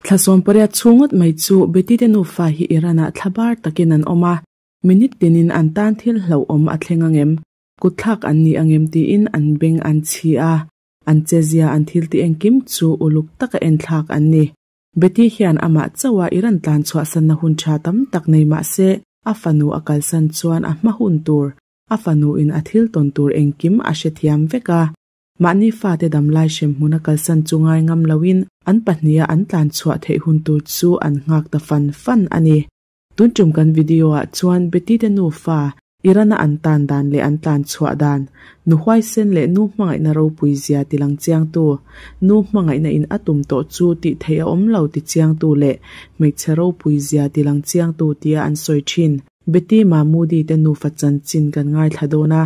Thla 18 chhung ngawt mai chu Betty te nufa hi Iran-ah thlabar takin an awm a, minute tinin an tan thil hlauhawm a thleng angem, kutthlak an ni angem tiin an beng an chhi a, an chezia an thil tih engkim chu uluk taka enthlak an ni. Betty hian amah chauha Iran tlan chhuahsanna hun tha tam tak nei mah se a fanu a kalsan chuan a hma hun tur, a fanu in a thil tawn tur engkim a hrethiam vek a. Mahni fate damlai hremhmun a kalsan chu ngai ngam loin an pahniha an tlan chhuah theih hun tur chu an nghak ta fan fan a ni. Tun tum kan video ah chuan Betty te nufa Iran-a an tan dan leh an tlan chhuah dan, nu huaisen leh nu hmangaihna ropui zia tilang chiangtu, nu hmangaihna in a tum tawh chu tih theih a awm lo ti chiangtu leh hmeichhe ropui zia tilang chiangtu tia an sawi thin. Betty Mahmoodi te nufa chanchin kan ngaithla dawn a,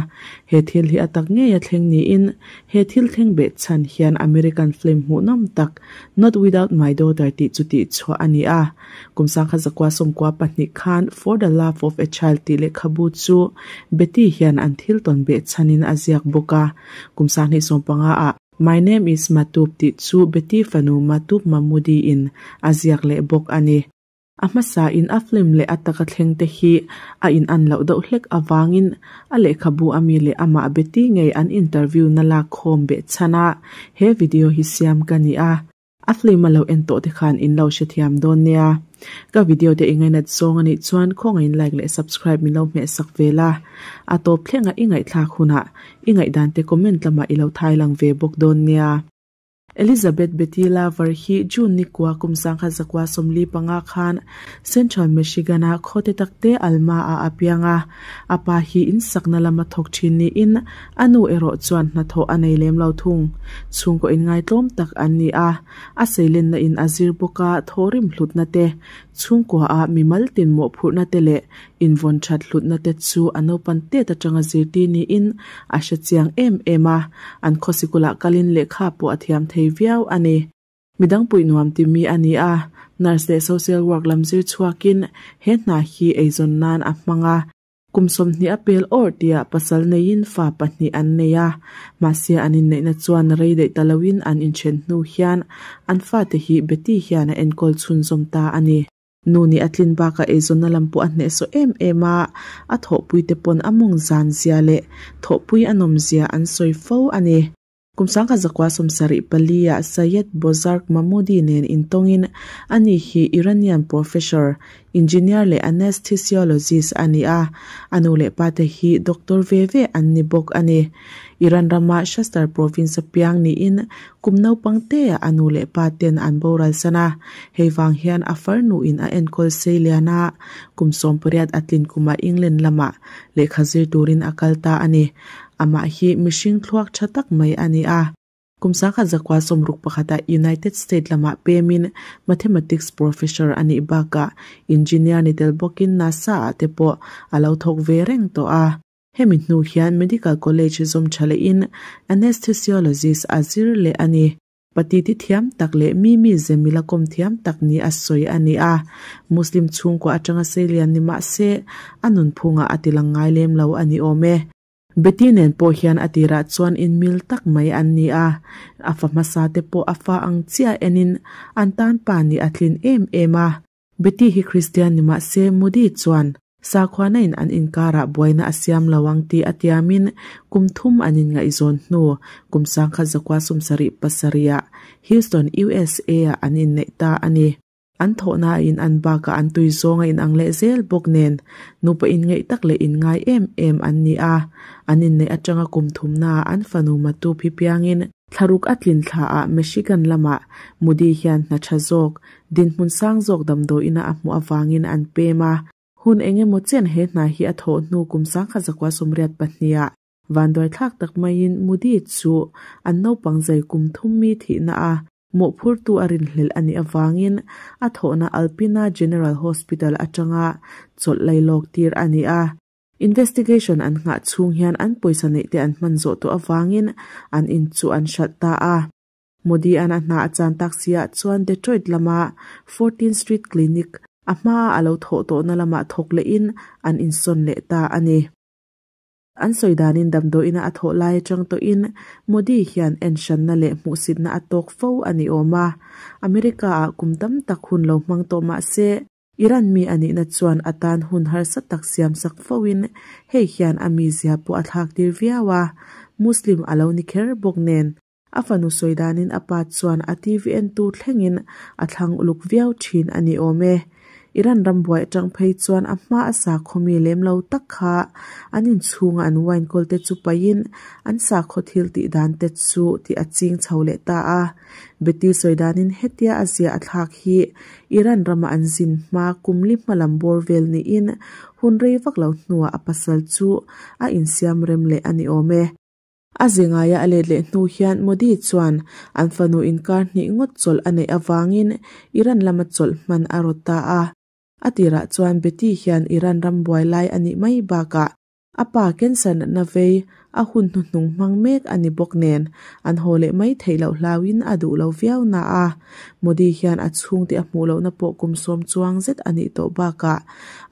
he thil hi a tak ngei a thleng niin he thil thleng beh chhan hian American film hmuhnawm tak Not Without My Daughter tih chu tih chhuah a ni a. Kum 1992 khan For the Love of a Child tih lehkhabu chu Betty hian an thil tawn beh chhanin a ziak bawk a. Kum 2015 ah My Name is Matub tih chu Betty fanu Matub Mahmoodi in a ziak leh bawk a ni. A hmasa in a film leh a taka thleng te hi a in an loh deuh hlek avangin a lehkhabu ami leh amah Betty ngei an interview na lak khawm beh chhan a, he video hi siam ka ni a. A film a lo en tawh te khan in lo hrethiam dawn nia. Ka video te i ngainat zawng anih chuan khawngaihin like leh subscribe min lo hmeh sak ve la. A tawp thlenga i ngaihthlak hunah i ngaihdan te comment lamah i lo thai lang ve bawk dawn nia. Elizabeth Betty Laver hi June ni kua kum 1945 khan Central Michigan-a khaw te tak te Alma-ah a piang a. A pa hi in sakna lama thawk thin niin a nu erawh chuan hnathawh a nei lem lo thung. Chhungkaw inngaihtlawm tak an ni a, a seilenna in a zir bawk a, thawhrim hlutna te, chhungkua a mimal tin mawhphurhna te leh invawn that hlutna te chu a naupan tet atanga zirtir niin a hre chiang em em a, an khaw sikulah kalin lehkha pawh a thiam thei viau a ni. Midang puih nuam ti mi a ni a, nurse leh social work lam zir chhuakin he hna hi eizawn nan a hmang a. Kum 20 a pel awrh tihah pasal neiin fa pahnih an nei a, mahse an inneihna chuan rei daih ta loin an inthen hnu hian an fate hi Betty hian a enkawl chhunzawm ta a ni. Nu nih a tlin bakah eizawnna lam pawh a hnehsawh em em a, a thawhpuite pawn a mawng zan zia leh thawhpui a nawm zia an sawi fo a ni. Kum 1974 ah Sayed Bozarg Mahmoodi nen intawngin ani hi Iranian professor, engineer leh anesthesiologist a ni a, a nu leh pa te hi doctor ve ve an ni bawk a ni. Iran rama Shastar province a piang niin kum naupang te ah a nu leh pa ten an boral san a, hei vang hian a farnu in a enkawl sei lian a, kum 18 a tlin kumah England lamah lehkha zir turin a kal ta a ni. Amah hi mihring thluak tha tak mai a ni a. Kum 1961 ah United States lamah pemin mathematics professor a nih bakah engineer ni tel bawkin NASA ah te pawh a lo thawk ve reng tawh a. Hemi hnu hian medical college zawm tha lehin anesthesiologist a zir leh a ni. Pati ti thiam tak leh mi mi zemila kawm thiam tak ni a sawi a ni a. Muslim chhungkua atanga seilian ni mah se a nunphungah a tilang ngai lem lo a ni awm e. Betty nen pawh hian a tirah chuan in mil tak mai an ni a, a fa hmasa te pawh a fa ang chiah enin an tan pa nih a tlin em em a. Betty hi Kristian ni mah se Moody chuan sakhuana in an inkarah buaina a siam lo ang tih a tiamin kum thum an inngaihzawn hnu kum 1977 ah Houston, USA ah an inneih ta a ni. An thawhna in an bakah an tui zawng a inang leh zel bawk nen nupa inngeih tak leh inngai em em an ni a. An inneih atanga kum thumna ah an fanu Matub hi piangin thlaruk a tlin thla ah Michigan lamah Moody hian hna tha zawk, dinhmun sang zawk damdawiina a hmuh avangin an pem a. Hun engemaw chen he hna hi a thawh hnu kum 1982 ah vanduai thlak tak maiin Moody chu an naupang zai kum thum mi thihna a mawhphurtu a rinhlelh a nih avangin a thawhna Alpena General Hospital atanga chawlh lailawk tir a ni a. Investigation an nghah chhung hian an pawisa neih te an hman zawh tawh avangin an in chu an hralh ta a. Moody an a hna a chan tak si ah chuan Detroit lama 14th Street Clinic a hmaa a lo thawh tawhna lamah thawk lehin an insawn leh ta a ni. An sawi danin damdawiina a thawh lai atang tawhin Modi hian enhranna leh hmuhsitna a tawk fo a ni awm a. America-ah kum tam tak hun lo hmang tawh mah se, Iran mi a nihna chuan a tan hun harsa tak siamsak foin hei hian a mizia pawh a thlak tir viau a, Muslim a lo ni kher bawk nen. A fanu sawi danin a pa chuan a TV entu thlengin a thlang uluk viau thin a ni awm e. Iran ram buai atang phei chuan a hma a sakhaw mi lem lo tak kha an inchhunga an wine kawl te chu paihin an sakhaw thil tih dan te chu tih a ching chho leh ta a. Betty sawi danin hetia a zia a thlak hi Iran rama an zin hma kum li hmalam bawr vel niin hun rei vak lo hnuah a pasal chu a insiam rem leh a ni awm e. A ze ngaia a let leh hnu hian Modi chuan an fanu inkar hnih ngawt chawlh a neih avangin Iran lama chawlh hman a rawt ta a. A tirah chuan Betty hian Iran ram buai lai a nih mai bakah a pa cancer natna vei a hun hnuhnung hmang mek a ni bawk nen an haw leh mai theih loh hlauin a duh lo viau na a. Modi hian a chhungte a hmuh lohna pawh kum sawm chuang zet a nih tawh bakah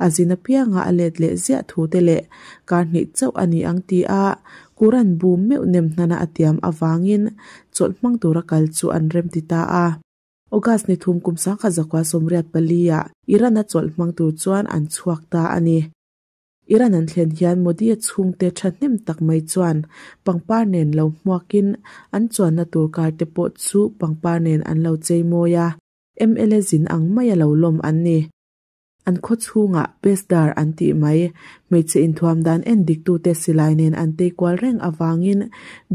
a zin apianga a let leh ziah thu te leh kar hnih chauh a ni ang ti a Quran bu meuh nem hnana a tiam avangin chawlh hmang tura kal chu an rem ti ta a. August ni thum kum sangkhat zakua 84 ah Iran a chawlh hmang tur chuan an chhuak ta a ni. Iran an thlen hian Modi-a chhungte thahnem tak mai chuan pangpar nen lo hmuakin an chuanna tur car te pawh chu pangpar nen an lo chei mawi a, mla zin ang maia lo lawm an ni. An khaw chhungah Pesdar an tih mai, hmeichhe inthuam dan en diktute silai nen an tei kual reng avangin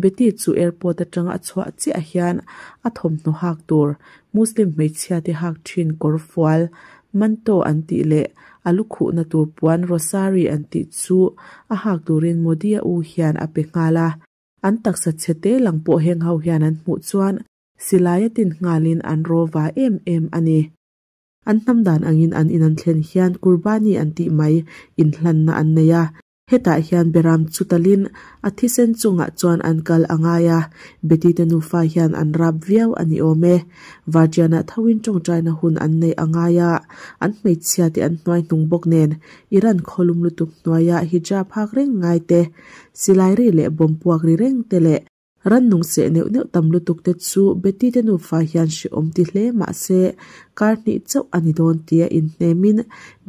Betty chu airport atanga a chhuah chiah hian a thawmhnaw hak tur Muslim hmeichhiate hak thin kawr fual Manto an tih leh a lu khuhna tur puan Rosary an tih chu a hak turin Modi-a u hian a pe nghal a. An taksa chhe te lang pawh heng ho hian an hmuh chuan silai a tin nghalin an rawva em em a ni. An hnam dan angin an in an thlen hian Qurbani an tih mai inhlanna an nei a. Hetah hian Beram chu talin a thisen chungah chuan an kal a ngai a, Betty te nufa hian an rap viau a ni awm e. Vartianah thoin tawngtaina hun an neih a ngai a, an hmeichhia te an hnuai hnung bawk nen Iran khawlum lutuk hnuaia hijab hak reng ngai te, silai ri leh bawm puak ri reng te leh Rannung seh neuh neuh tam lutuk te chu Betty te nufa hian hrehawm ti hle mah se kar hnih chauh a ni dawn tia inhnemin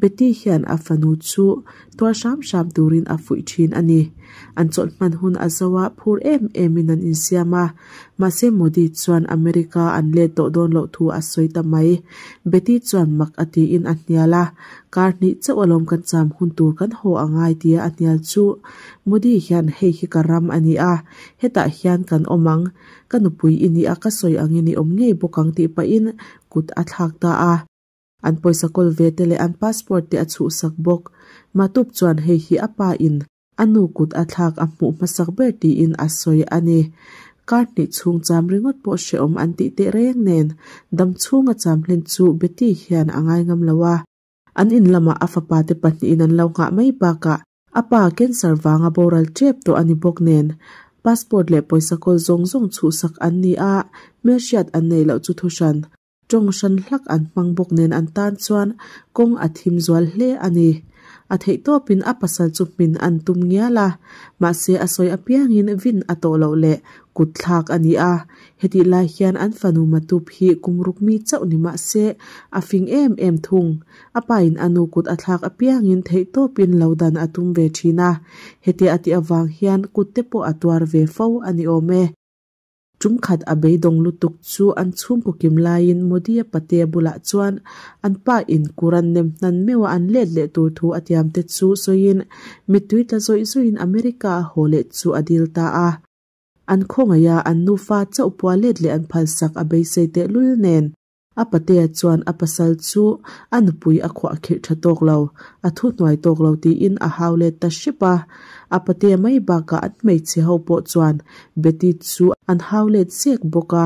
Betty hian a fanu chu tuar hram hram turin a fuih thin a ni. An chawlh hman hun a zo a, phur em emin an insiam a. Mahse Modi chuan America an let tawh dawn loh thu a sawi ta mai. Betty chuan mak a tiin a hnial a, kar hnih chauh alawm kan cham hun tur kan haw a ngai tia a hnial chu Modi hian hei hi ka ram a ni a, Hetah hian kan awm ang, ka nupui i nia ka sawi angin i awm ngei bawk ang tih pahin kut a thlak ta a. An pawisa kawl ve te leh an passport te a chhuhsak bawk. Matup chuan hei hi a pa in a nu kut a thlak a hmuh hmasak ber tiin a sawi a ni. Kar hnih chhung cham ringawt pawh hrehawm an tih teh reng nen dam chhunga cham hlen chu Betty hian a ngai ngam lo a. An in lamah a fapa te pahnihin an lo nghah mai bakah A pa cancer vanga boral tep tawh a ni bawk nen, passport leh pawisa kawl zawng zawng chhuhsak an ni a, hmelhriat an neih loh chu thuhran, tawng hran hlak an hmang bawk nen an tan chuan kawng a thim zual hle a ni. A theih tawpin a pasal chu hmin an tum ngial a, mahse a sawi apiangin vin a tawh loh leh kut thlak a ni a, Hetih lai hian an fanu Matup hi kum ruk mi chauh ni mah se a fing em em thung. A pain a nu kut a thlak apiangin theihtawpin lo dan a tum ve thin a. Hetia a tih avang hian kut te pawh a tuar ve fo a ni awm e. Tum khat a beidawng lutuk chu an chhungkaw kim laiin Modi-a patea bulah chuan an pa in Quran nem hnan meuha an let leh tur thu a tiam te chu sawiin mittui tla zawih zawihin America a haw leh chu a dil ta a. An khawngaih a, an nufa chauh pua let leh an phalsak a beisei tehlul nen. A patea chuan a pasal chu a nupui a khuah khirh tha tawk lo, a thu hnuai tawk lo tiin a hau let ta hrep a. A patea mai bakah an hmeichhe ho pawh chuan Betty chu an hau let zek bawk a.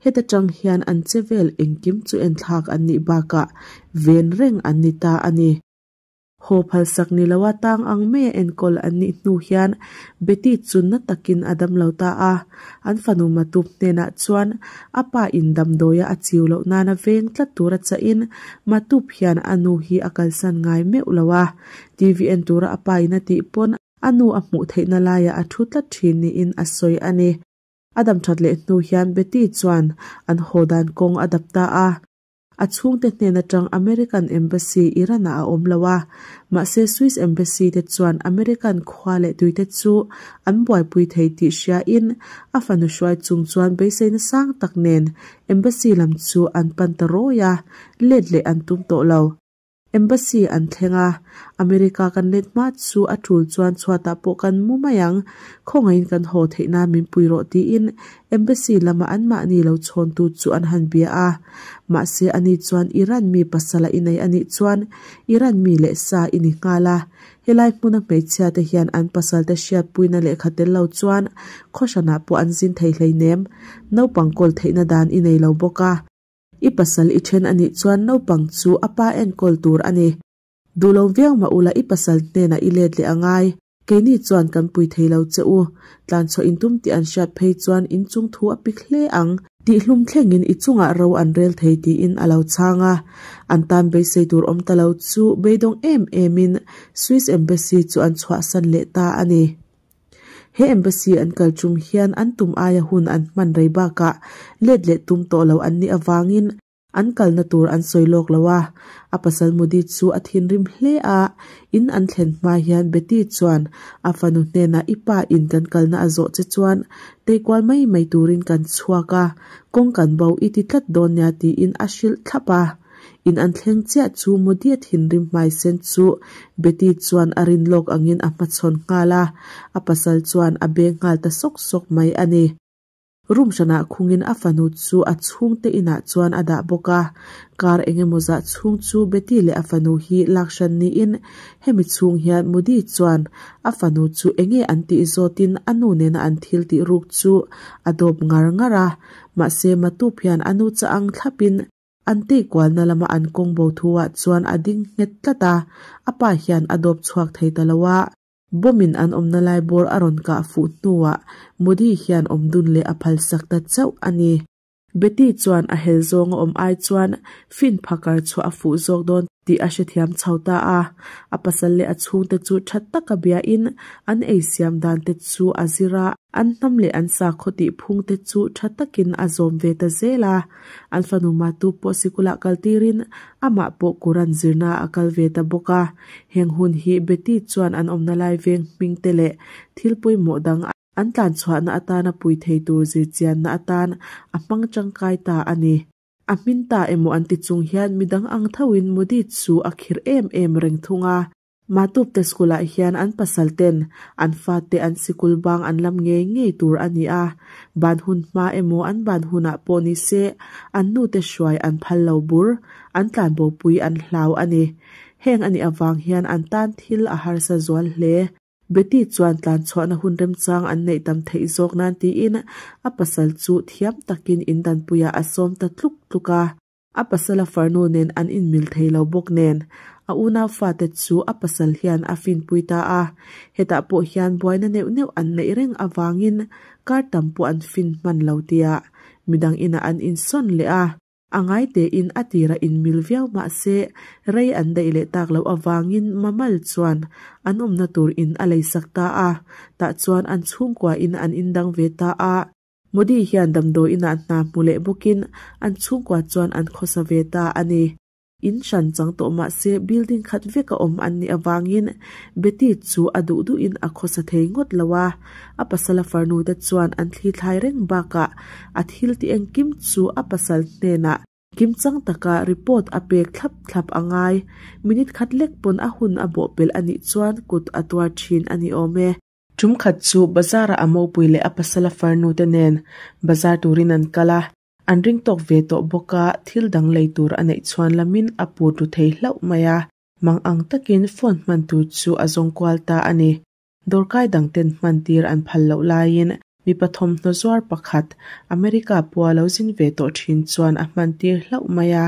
Heta tang hian an che vel engkim chu enthlak an nih bakah ven reng an ni ta a ni. Haw phalsak ni loa tang ang maia enkawl an nih hnu hian Betty chu na takin a dam lo ta a. An fanu Matup hnenah chuan a pa in damdawia a chiu loh nana veng tlat tura chahin Matup hian a nu hi a kalsan ngai meuh lo a. TV en tura a pa in a tih pawn A nu a hmuh theihna laiah a thu tlat thin niin a sawi a ni. A dam that leh hnu hian Betty chuan an haw dan kawng a dap ta a. A chhungte hnen atang American Embassy Iran-ah a awm lo a, mahse Swiss Embassy te chuan American khua leh tuite chu an buaipui thei tih hriain a fanu hruai chung chuan beiseina sang tak nen Embassy lam chu an pan ta rawi a, let leh an tum tawh lo. Embassy an thleng a, America kan let hma chu a tul chuan chhuatah pawh kan mu mai ang, khawngaihin kan haw theih nan min pui rawh tiin Embassy lama anmahni lo chhawntu chu an han bia a. Mahse ani chuan Iran mi pasal a inei anih chuan Iran mi leh sa i ni nghal a, helai hmuna hmeichhia te hian an pasal te hriatpuina lehkha tel lo chuan khawhranah pawh an zin thei hleinem, naupang kawl theihna dan i nei lo bawk a. I pasal i then a nih chuan naupang chu a pa enkawl tur a ni. Duh lo viau mah ula i pasal hnenah i let leh a ngai. Keini chuan kan pui thei lo che u. Tlanchhuah in tum tih an hriat phei chuan in chung thu a pik hle ang. Tihhlum thlengin i chungah ro an rel thei tiin a lo chhang a. An tan beisei tur awm ta lo chu beidawng em emin Swiss Embassy chu an chhuahsan leh ta a ni. He embassy an kal tum hian an tum aia hun an hman rei bakah let leh tum tawh lo an nih avangin an kalna tur an sawi lawk lo a. A pasal Modi chu a thinrim hle a, in an thlen hma hian Betty chuan a fanu hnenah i pa in kan kalna a zawh che chuan teikual mai mai turin kan chhuak a, kawng kan bo i ti tlat dawn nia tiin a hrilh thlap a. In an thleng chiah chu Modi-a thinrim hmaisen chu Betty chuan a rin lawk angin a hmachhawn nghal a, a pasal chuan a beng nghal ta sawk sawk mai a ni. Room hranah khungin a fanu chu a chhungte inah chuan a dah bawk a, kar eng emaw zah chhung chu Betty leh a fanu hi lak hran niin hemi chhung hian Modi chuan a fanu chu enge an tih zawtin a nu nena an thil tih ruk chu a dawp ngar ngar a, mahse Matup hian a nu chah ang thlapin An tihkualna lama an kawng bo thuah chuan a ding nghet tlat a, a pa hian a dawp chhuak thei ta lo a. Bomb-in an awmna lai bawr a rawn kah fuh hnuah Modi hian awm dun leh a phalsak ta chauh a ni. Betty chuan a hel zawnga awm ai chuan fin phakar chhuah a fuh zawk dawn tih a hrethiam chho ta a. A pasal leh a chhungte chu tha taka biain an eisiam dan te chu a zir a, an hnam leh an sakhaw tih phung te chu tha takin a zawm ve ta zel a. An fanu matu pawh sikulah kal tirin amah pawh Quran zirna a kal ve ta bawk a. Heng hun hi Betty chuan an awmna lai veng hming te leh thil pawimawh dang an tlan chhuahna atana pui thei tur zirchianna atan a hmang tangkai ta a ni. A hmin ta emaw an ti chung hian midang ang thoin Modi chu a khirh em em reng thung a. Matupte school-ah hian an pasal ten an fate an sikul bang an lam ngei ngei tur a ni a, ban hun hma emaw an ban hunah pawh ni se an nute hruai an phal lo bur, an tlanbopui an hlau a ni. Heng a nih avang hian an tan thil a harsa zual hle. Betty chuan tlanchhuahna hun remchang an neih tam theih zawk nan tiin a pasal chu thiam takin indanpuiah a sawm ta tluk tluk a. A pasala farnu nen an inmil thei lo bawk nen, a unau fate chu a pasal hian a finpui ta a. Hetah pawh hian buaina neuh neuh an neih reng avangin kar tam pawh an fin hman lo tia midang inah an insawn leh a. A ngai tein a tirah inmil viau mah se rei an daih leh tak loh avangin Mamal chuan an awmna tur in a leisak ta a. Tah chuan an chhungkua in an indang ve ta a. Modi hian damdawi inah hna hmu leh bawkin an chhungkua chuan an khawsa ve ta a ni. In hran chang tawh mah se building khat vek a awm an nih avangin Betty chu a duh duhin a khawsa thei ngawt lo a. A pasala farnu te chuan an thli thlai reng bakah a thil tih engkim chu a pasal hnenah kimchang taka report a pek thlap thlap a ngai. Minute khat lek pawn a hun a bawhpelh a nih chuan kut a tuar thin a ni awm e. Tum khat chu bazar-ah a mopui leh a pasala farnu te nen bazar turin an kal a, an ring tawk ve tawh bawk a, thil dang lei tur a neih chhuan lamin a pur ru thei hlauh mai a, mang ang takin phone hman tur chu a zawng kual ta a ni. Dawrkai dang ten hman tir an phal loh laiin mipa thawmhnaw zuar pakhat America pua lo zin ve tawh thin chuan a hman tir hlauh mai a.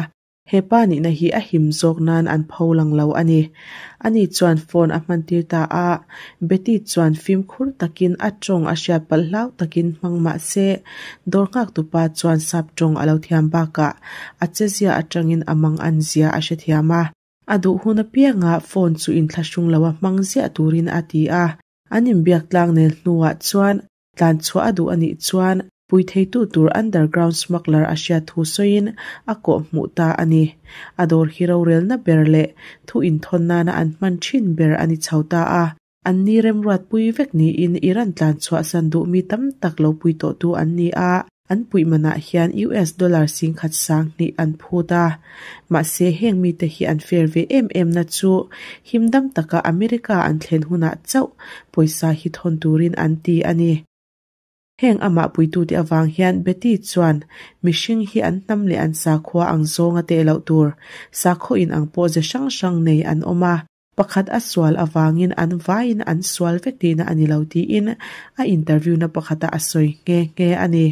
He pa nihna hi a him zawk nan an pho lang lo a ni. Ani chuan phone a hmantir ta a, Betty chuan fimkhur takin a tawng a hriat palh hlau takin hmang mah se, dawr nghaktupa chuan sap tawng a lo thiam bakah a chezia atangin a mang an zia a hrethiam a. A duh hun apiangah phone chu inthlahrung lo a hmang ziah turin a ti a. An inbiak tlang nel hnuah chuan tlan chhuah a duh a nih chuan pui theitu tur underground smuggler a hriat thu sawiin a kawh hmuh ta a ni. A dawr hi rorelna ber leh thu inthawn nana an hman thin ber a ni chho ta a. An ni remruatpui vek niin Iran tlan chhuahsan duh mi tam tak lo pui tawhtu an ni a, an puih manah hian US dollar 10,000 sangni an phut a. Mahse heng mite hi an fair ve em em na chu himdam taka America an thlen hunah chauh pawisa hi thawn turin an ti a ni. Heng amah puitu te awang hian Betty chuan mihring hi an hnam leh an sakhua ang zawnga te lo tur sakho in ang pawh ze hrang hrang nei an awm a. Pakhat a sual awangin an vaiin an sual vek tihna ani lo tiin a interview na pakhata a sawi nge nge ani.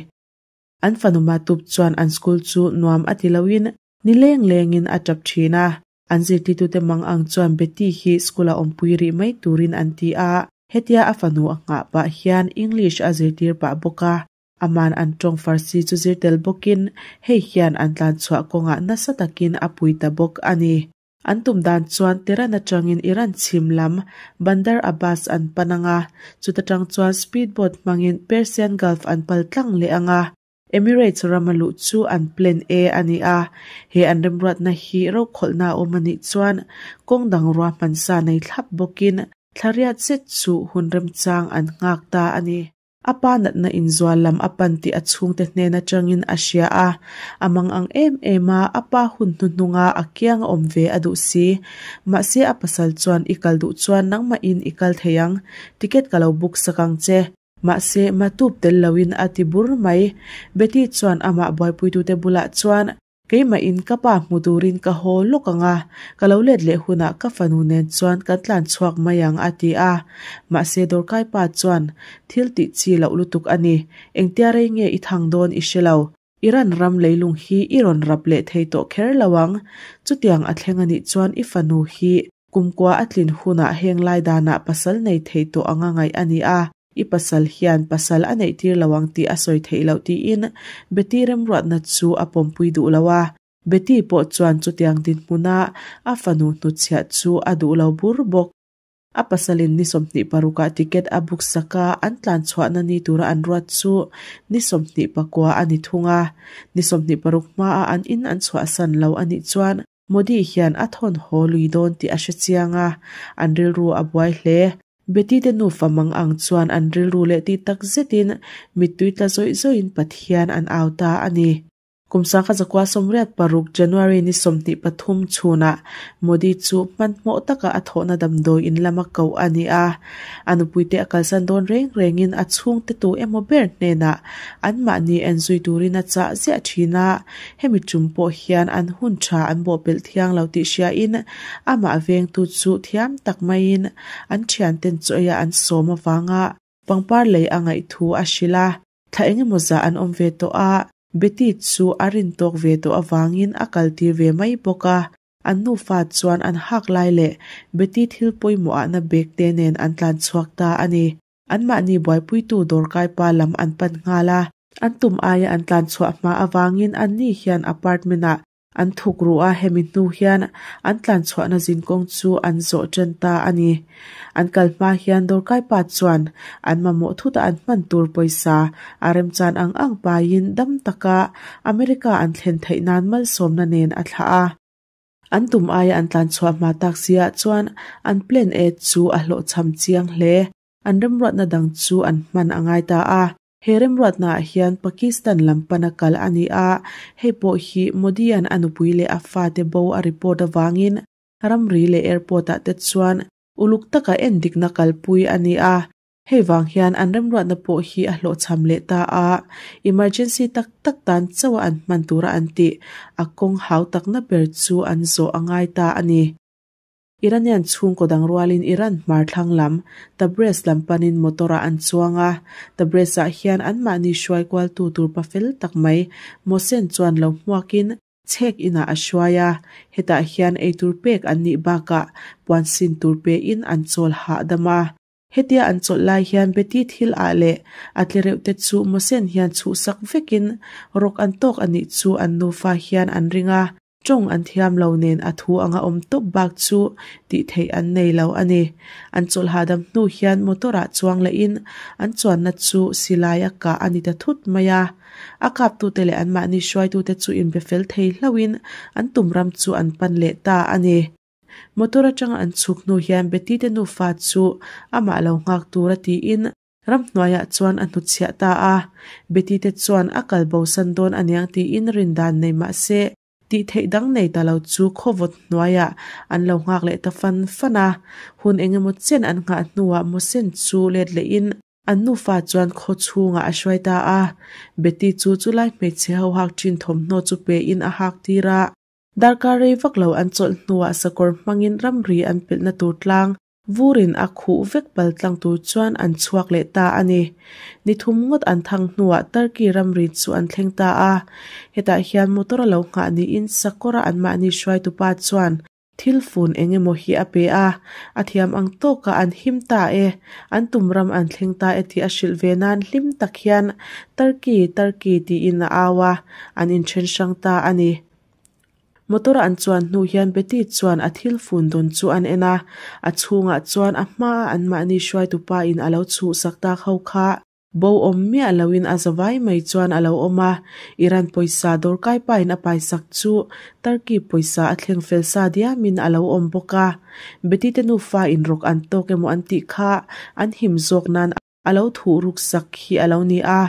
An fanuma tup chuan an school chu nuam a ti loin ni leng lengin a tap thin a. An zirtirtu te mang ang chuan Betty hi school a awmpui rih mai turin an ti a. Hetia a fanu a ngah pah hian English a zirtir pah bawk a. Aman an tawng Farsi chu zirtel bawkin hei hian an tlan chhuah kawngah nasa takin a pui ta bawk ani. An tum dan chuan Tehran atangin Iran chhim lam Bandar Abbas an pananga chuta tang chuan speedboat hmangin Persian Gulf an pal tlang leh anga Emirates ramalu chu an plan A ani a he an remruat na hi ro kholna awm ani chuan kawng dang rua hmansa nei thlap bawkin thlariat zet chu hun remchang an nghak ta ani. Apa natna inzual lam apan ti a chhungte hnen atangin a hria a amang ang em em a apa hun hnuhnunga a kiang awm ve a duh si mahse a pasal chuan i kal duh chuan nangmah in i kal theiang ticket ka lo book sakang che mahse matup tel loin a ti bur mai. Betty chuan amah buaipui tu te bulah chuan keima in kapa hmuturin ka haw lawk anga ka lo let leh hunah ka fanu nen chuan kan tlan chhuak mai ang a ti a. Mahse dawrkai pa chuan thil tih chi loh lutuk ani engtia rei nge i thang dawn i hrelo Iran ram leilung hi i rawn rap leh thei tawh kher lo ang chutiang a thleng anih chuan i fanu hi kumkua a tlin hunah heng lai danah pasal nei thei tawh anga ngaih ani a. I pasal hian pasal a neih tir lo ang tih a sawi theih loh tiin Betty remruatna chu a pawmpui duh lo a. Betty pawh chuan chutiang dinhmuna a fanu hnutchhiah chu a duh lo bur bawk. A pasalin ni 26 ticket a book saka an tlan chhuahna ni tura an ruat chu ni 24 ani thunga. Ni 26 hma a an in an chhuah san lo ani chuan Modi hian a thawn haw lui dawn tih a hre chiang a. An rilru a buai hle. Betty te nufa mang ang chuan an rilru leh ti tak zetin mittui tla zawih zawihin Pathian an au ta ani. Kum 1986 January ni 23 chhunah Modi chu hmanhmawh taka a thawhna damdawi in lama ko ani a. A nupuite a kalsan dawn reng rengin a chhungte tu emaw ber hnenah an mahni en zui turin a chah ziah thin a. Hemi tum pawh hian an hun tha an bawh pelh thiang lo tih hriain amah vengtu chu thiam tak maiin an thian ten chaw eiah an sawm awanga pangpar lei a ngaih thu a hrilh a. Thla engemaw zah an awm ve tawh a. Betty chu a rin tawk ve tawh awangin a kal tir ve mai bawk a. An nufa chuan an hak lai leh Betty thil pawimawh ah na bag te nen an tlan chhuak ta ani. An mahni buaipuitu dawrkai pa lam an pan nghal a. An tum aia an tlan chhuah hma awangin an ni hian apartment ah an thuk ru a hemi hnu hian an tlan chhuahna zinkawng chu an zawh tan ta ani. An kal hma hian dawrkai pa chuan an mamawh thuta an hman tur pawisa a remchan ang ang pain dam taka America an thlen theih nan malsawmna nen a thlah a. An tum aia an tlan chhuah hma tak sia chuan an plan A chu a hlawh cham chiang hle. An remruatna dang chu an hman angai ta a. He remruatna ah hian Pakistan lampana kal ani a. Hei pawh hi Modi an anupui leh a fa te bo a report awangin ramri leh airport ah te chuan uluk taka en dikna kalpui ani a. Hei wang hian an remruatna pawh hi a hlawh cham leh ta a. Emergency tak tak tan chawa an hman tura an ti a kawng hau takna ber chu an zawh angai ta ani. Iranian chhung kodang rualin Iran hmar thlang lam Tabriz lampanin motora an chuanga Tabriz ah hian an mahni hruai kual tu tur pafel tak mai Mosen chuan lo hmuakin chek ina a hruai a. Hetah hian eitur pek an nih bakah puan sin tur pe in an chawl hah dama. Hetia an chawlh lai hian Betty thil ah leh a tlereuh te chu Mosen hian chhuh sak vekin rawk an tawk anih chu an nufa hian an ringa. Tawng an thiam lo nen a thu anga awm tawp bak chu tih theih an nei lo a ni. An chawlh hahdam hnu hian motor ah chuang leh in an chuanna chu silai a kah a ni ta thut mai a. A kaptute leh anmahni hruaitute chu inbe fel thei hlauhin an tum ram chu an pan leh ta a ni. Motor atanga an chhuk hnu hian Betty te nufa chu amah lo nghak tura tiin ramhnuaiah chuan a hnutchhiah ta a. Betty te chuan a kal bosan dawn aniang tiin rindan nei mah se tih theih dang nei ta lo chu khawvawt hnuaiah an lo nghak leh ta fan fan a. Hun engemaw chen an nghah hnuah Mosen chu let lehin an nufa chuan khaw chhungah a hruai ta a. Betty chu chulai hmeichhe ho hak thin thawmhnaw chu pein a hak tir a. Darkar rei vak lo an chawlh hnuah sakawr hmangin ramri an pelhna tur tlang vurin a khuh vek pal tlang tur chuan an chhuak leh ta a ni. Ni thum ngawt an thang hnuah Turkey ramri chu an thleng ta a. Hetah hian motor a lo nghah niin sakawra anmahni hruaitupa chuan thil fun eng emaw hi a pe a, a thiam ang tawkah an him ta e, an tum ram an thleng ta e tih a hrilh ve nan hlim tak hian Turkey, Turkey tiin a au a, an inthen hrang ta a ni. Motor an chuan hnu hian Betty chuan a thil fun dawn chu an en a, a chhungah chuan a hmaa anmahni hruaitupa in a lo chhuhsak tak ho kha bo awm miah loin a zavai mai chuan a lo awm a. Iran pawisa dawrkai pain a paisak chu Turkey pawisa a thleng fel sa diamin a lo awm bawk a. Betty te nufa in rawk an tawk emaw an tih kha an him zawk nan a lo thuh ruk sak hi a lo ni a.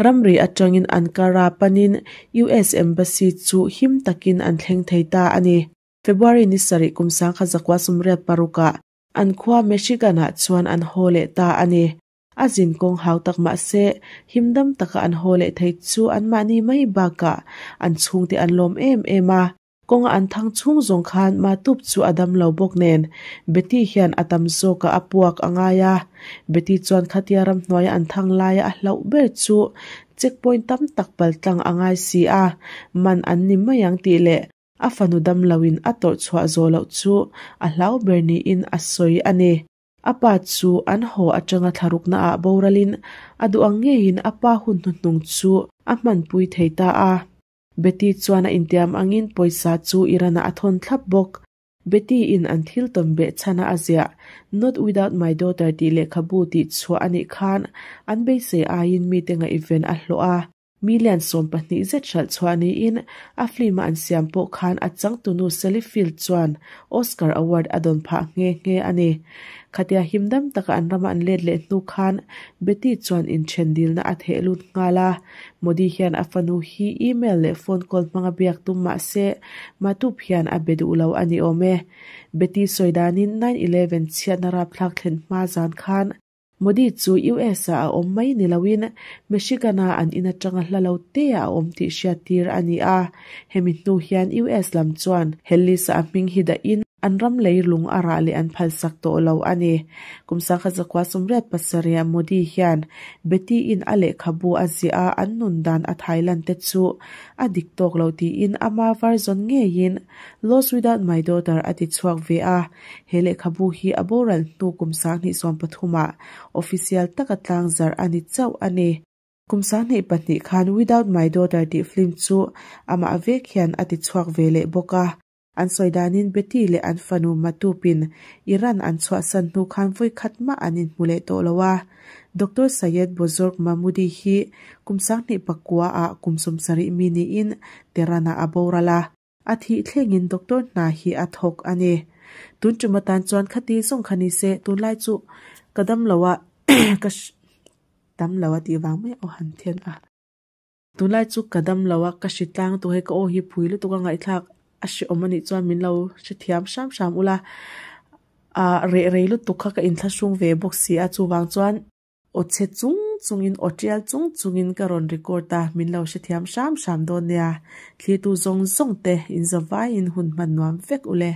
Ramri atangin Ankara panin US Embassy chu him takin an thleng thei ta a ni. February ni sarih kum 1986 ah an khua Michigan ah chuan an haw leh ta a ni. A zin kawng hau tak mah se himdam taka an haw leh thei chu anmahni mai bakah an chhungte an lawm em em a. Kawnga an thang chhung zawng khan Matup chu a dam lo bawk nen Betty hian a tam zawkah a puak a ngai a. Betty chuan khatia ramhnuaia an thang laia a hlauh ber chu checkpoint tam tak paltlang a ngai si a, man an ni mai ang tih leh a fanu dam loin a tawrh chhuah zawh loh chu a hlau ber niin a sawi a ni. A pa chu an haw atanga thlarukna ah boralin a duh ang ngeiin a pa hun hnuhnung chu a hmanpui thei ta a. Betty chuan a intiam angin pawisa chu Iran ah a thawn thlap bawk. Betty in an thil tawn beh chhana a ziah Not Without My Daughter tih lehkhabu tih chhuah a nih khan an beisei aiin mite ngaihven a hlawh a. Million 12 zet hralh chhuah niin a film a an siam pawh khan a changtunu Sally Field chuan Oscar Award a dawn phah nghe nghe a ni. Khatia himdam taka an rama an let leh hnu khan Betty chuan inthen dilna a theh lut nghal a. Modi hian a fanu hi email leh phone call hmanga biak tum mah se Matup hian a be duh lo a ni awm e. Betty sawi danin 9/11 chhiatna rapthlak thlen hma zan khan Modi chu US ah a awm mai ni loin Michigan ah an in atanga hla lo te ah a awm tih hriat tir a ni a. Hemi hnu hian US lam chuan Hellis ah a hming hi dahin an ram lei lung a rah leh an phalsak tawh lo a ni. Kum 1987 ah Modi hian Betty in a lehkhabu a ziah a an nun dan a Thailand te chu a dik tawk lo tiin ama version ngeiin Lost Without My Daughter a ti chhuak ve a. He lehkhabu hi a boral hnu kum 2013 ah official taka tlang zarh a ni chauh a ni. Kum 2002 khan Without My Daughter tih film chu amah vek hian a ti chhuak ve leh bawk a. An sawi danin Betty leh an fanu Matupin Iran an chhuahsan hnu khan vawi khat mah an inhmu leh tawh lo a. Dr. Sayed Bozorg Mahmoudi hi kum 2009 ah kum 70 mi niin Tehran ah a boral a. A thih thlengin doctor hna hi a thawk a ni. Tun tum atan chuan khati zawng kha ni se tunlai chu ka dam lo a ka dam lo a tih vang mai aw han then a. Tunlai chu ka dam lo a ka hri tlang tawh hei ka aw hi phui lutuk a ngaihthlak a hreawm anih chuan min lo hrethiam hram hram ula. Ah reh rei lutuk kha ka inthlahrung ve bawk si a chuvang chuan aw chhe chung chungin aw tial chung chungin ka rawn record a min lo hrethiam hram hram dawn nia. Thlir tu zawng zawng te in zavaiin hun hman nuam vek ule.